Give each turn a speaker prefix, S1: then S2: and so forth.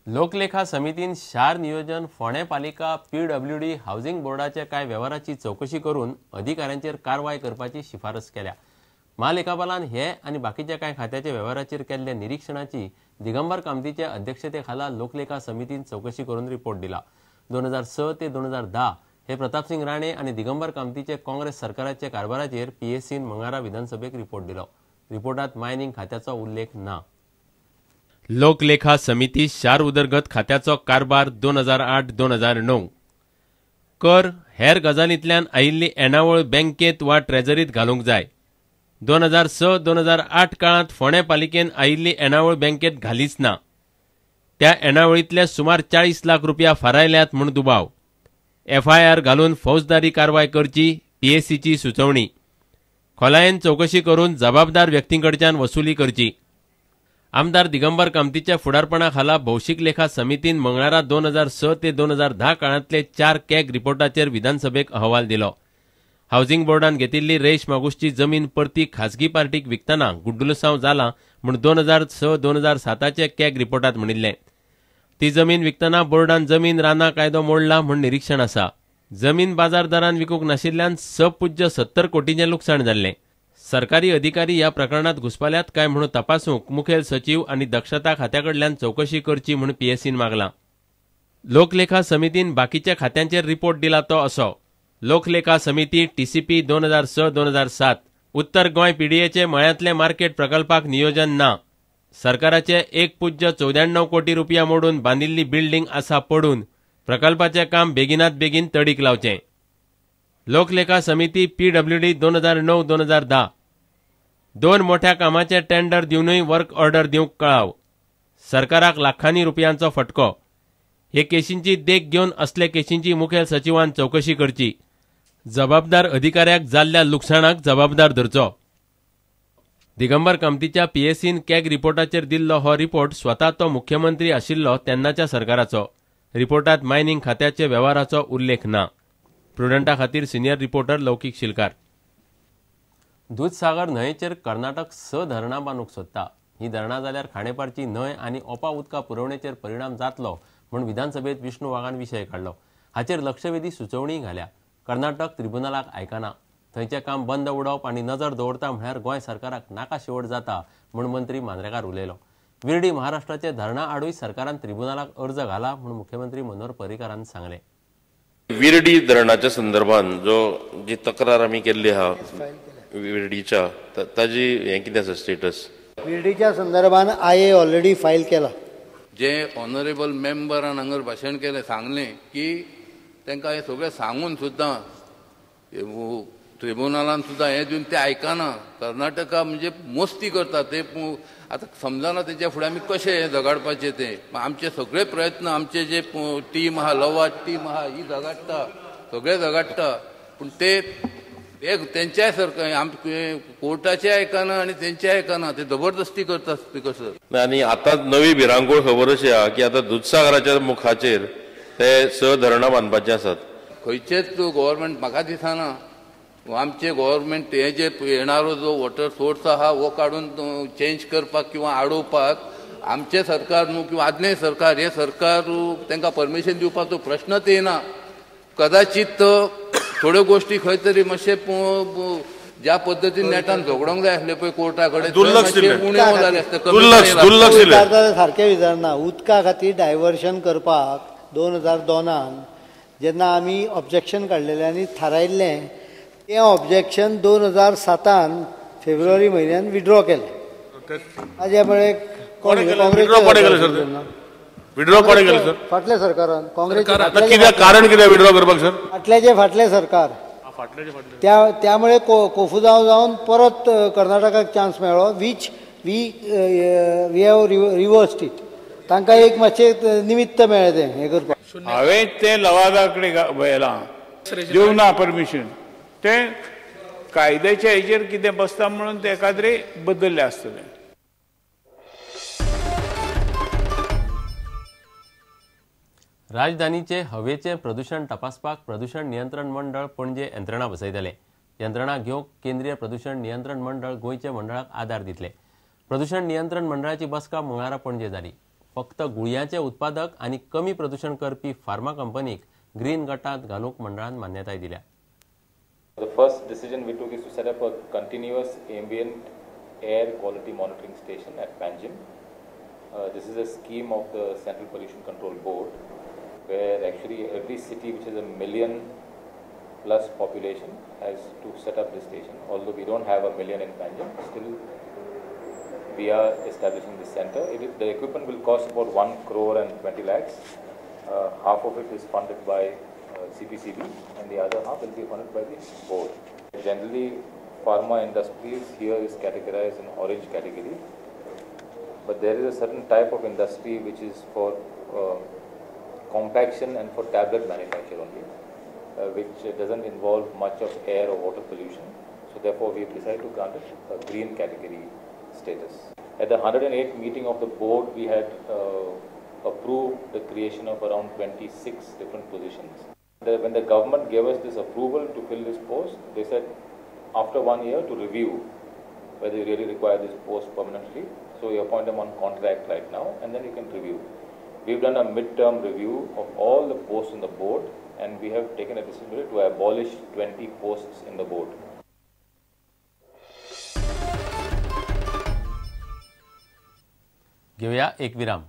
S1: लोकलेखा समितीन शार नियोजन, फोंडें पालिका, पीडब्ल्यूडी, हावसिंग बोर्डाच्या कांय वेव्हाराची चवकशी करून अधिकाऱ्यांचेर कारवाय करपाची शिफारस केल्या. महालेखापालान हे आनी बाकीच्या कांय खात्याच्या वेव्हाराचेर केल्ल्या निरीक्षणाची दिगंबर कामतीच्या अध्यक्षते खाला लोकलेखा समितीन चवकशी करून रिपोर्ट दिला. 2006 ते 2010 हे प्रतापसिंग राणे आनी दिगंबर कामतीचे काँग्रेस सरकाराच्या कारभाराचेर पीएसीन मंगळारा विधानसभेक रिपोर्ट दिलो. रिपोर्टात मायनिंग खात्याचो उल्लेख ना. लोकलेखा समिती शार उदरगत खात्याचो कारभार 2008-2009 कर हेर गजालींतल्यान आयिल्ली येणावळ बँकेत वा ट्रेजरीत घालूंक जाय. 2006-2008 काळांत फोंडें पालिकेन आयिल्ली येणावळ बँकेत घालीच ना. त्या येणावळींतले सुमार 40 लाख रुपया फारायल्यात म्हूण दुबाव. एफआयआर घालून फौजदारी कारवाय करची पीएसीची सुचोवणी. खोलायेन चवकशी करून जबाबदार व्यक्तींकडच्यान वसुली करची. आमदार दिगंबर कामतीच्या फुडारपणा खाला भौशीक लेखा समितीन मंगळारा 2006 ते 2010 काळांतले 4 कॅग रिपोर्टाचेर विधानसभेक अहवाल दिलो. हावसिंग बोर्डान घेतिल्ली रेश मागुशची जमीन परती खासगी पार्टीक विकतना गुड्डुलसांव जाला म्हूण 2006-2007 कॅग रिपोर्टात म्हणिल्लें. ती जमीन विकतना बोर्डान जमीन रानां कायदो मोडला म्हूण निरीक्षण आसा. जमीन बाजार दरान विकूंक नाशिल्ल्यान 6.70 कोटींचें लुकसाण जाल्लें. सरकारी अधिकारी ह्या प्रकरणात घुसपाल्यात काय म्हूण तपासूंक मुखेल सचीव आनी दक्षता खात्या कडल्यान चवकशी करची म्हूण पीएसीन मागलां. लोकलेखा समितीन बाकीच्या खात्यांचेर रिपोर्ट दिला तो असो. लोकलेखा समिती टीसीपी 2006-2007 उत्तर गोंय पीडीएचे मळ्यांतले मार्केट प्रकल्पाक नियोजन ना. सरकाराचे 1.94 कोटी रुपया मोडून बांदिल्ली बिल्डिंग आसा पडून. प्रकल्पाचें काम बेगिनात बेगीन तडीक लावचें. लोकलेखा समिती पीडब्ल्यूडी 2009-2010 दोन मोठ्या कामाचे टेंडर दिवनूय वर्क ऑर्डर दिवंक कळाव. सरकाराक लाखांनी रुपयांचो फटको. हे केशींची देख घेवन असले केशींची मुखेल सचिवान चवकशी करची. जबाबदार अधिकाऱ्याक जाल्ल्या लुकसाणाक जबाबदार धरचो. दिगंबर कामतीच्या पीएसीन कॅग रिपोर्टाचेर दिल्लो हो रिपोर्ट स्वता तो मुख्यमंत्री आशिल्लो तेन्नाच्या सरकाराचो. रिपोर्टात मायनिंग खात्याचे वेव्हाराचो उल्लेख ना. प्रुडंटा खातीर सिनियर रिपोर्टर लौकीक शिलकार. दुधसागर न्हंयेचेर कर्नाटक 6 धरणां बांदूंक सोदता. ही धरणां जाल्यार खांडेपारची न्हंय आनी ओपा उदका पुरवणेचेर परिणाम जातलो म्हूण विधानसभेत विष्णू वाघान विशय काडलो. हाचेर लक्षवेधी सुचोवणी घाल्या. कर्नाटक ट्रिब्युनलाक आयकना. थंयचें काम बंद उडोवप आनी नजर दवरता म्हळ्यार गोंय सरकाराक नाका शेवट जाता म्हूण मंत्री मांद्रेकार उलयलो. विर्डी महाराष्ट्राचे धरणां आडूय सरकारान ट्रिब्युनलाक अर्ज घाला म्हूण मुख्यमंत्री मनोहर पर्रीकारान सांगलें.
S2: विर्डी धरणाच्या संदर्भात जो जी तक्रार आमी केल्ली आहा विर्डीच्या, ताजी हें कितें आसा स्टेटस?
S3: विर्डीच्या संदर्भात आय ऑलरेडी फायल केला.
S4: जे ऑनरेबल मेंबरान हांगर भाशण केलें, सांगलें की तांकां हें सगळें सांगून सुद्दां ट्रिब्युनलान सुद्दां हें दिवन ते आयकना. कर्नाटका म्हणजे मस्ती करता ते. आतां समजना तेच्या फुडें आमी कशें हें झगाडपाचें तें. आमचे सगळे प्रयत्न, आमचे जे टीम आहा, लवाद टीम आहा, ही झगाडटा, सगळे झगाडटा, पूण ते तेंच्याय सरकार आमचे कोर्टाचे आयकना आनी तेंचे आयकना, ते जबरदस्ती करता स्पीकर सर.
S2: आनी आतां नवी भिरांकूळ खबर अशी आहा की आतां दुधसागराच्या मुखाचेर ते 6 धरणां बांदपाचे आसात.
S4: खंयचेच गव्हर्मेंट म्हाका दिसना आमचे गव्हर्मेंट हे जे येणारो जो वॉटर सोर्स आहा हो काडून चेंज करपाक किंवा आडोवपाक आमचें सरकार न्हू किंवा आदलें सरकार, हें सरकार तांकां परमिशन दिवपाचो प्रश्नच येना. कदाचित थोड्यो गोश्टी खंय तरी मातशें ज्या पद्दतीन नेटान झगडोंक जाय आसलें पळय कोर्टा कडेन, उणें जालें आसता.
S3: सारकें विचारना. उदका खातीर डायवर्शन करपाक 2002 जेन्ना आमी ऑब्जेक्शन काडलेलें आनी थारायल्लें, तें ऑब्जेक्शन 2007 फेब्रुवारी म्हयन्यान विड्रॉ केलें. ताजे मुळे फाटल्या सरकारान काँग्रेस
S2: कारण कितें विड्रॉ करपाक सर?
S3: फाटल्याचे फाटलें सरकार, त्यामुळे कोफुजांव जावन परत कर्नाटकाक चान्स मेळ्ळो, which we have reversed it. तांकां एक मातशें निमित्त मेळ्ळें तें हें करपाक.
S5: हांवें तें लवादा कडेन व्हेलां, दिवंक ना परमिशन. तें कायद्याच्या हेजेर कितें बसता म्हणून ते एकाद्रे बदल्ले आसतले.
S1: राजधानीचे हवेचें प्रदूषण तपासपाक प्रदूषण नियंत्रण मंडळ पणजे यंत्रणा बसयतले. यंत्रणा घेवंक केंद्रीय प्रदूषण नियंत्रण मंडळ गोंयच्या मंडळाक आदार दितले. प्रदूषण नियंत्रण मंडळाची बसका मंगळारा पणजे जाली. फक्त गुळयांचे उत्पादक आनी कमी प्रदूशण करपी फार्मा कंपनीक ग्रीन गटांत घालूंक मंडळान मान्यताय दिल्या.
S6: The first decision we took is to set up a continuous ambient air quality monitoring station at Panjim. This is a scheme of the Central Pollution Control Board, where actually every city which has a million plus population has to set up this station. Although we don't have a million in Panjim, still we are establishing this center. The equipment will cost about 1 crore and 20 lakhs. Half of it is funded by CPCB and the other half will be funded by the board. Generally, pharma industries here is categorized in orange category, but there is a certain type of industry which is for compaction and for tablet manufacture only, which doesn't involve much of air or water pollution. So therefore, we have decided to grant it a green category status. At the 108th meeting of the board, we had approved the creation of around 26 different positions. When the government gave us this approval to fill this post, they said after 1 year to review whether you really require this post permanently. So you appoint them on contract right now and then you can review. We've done a mid-term review of all the posts in the board and we have taken a decision to abolish 20 posts in the board.
S1: घेऊया एक विराम.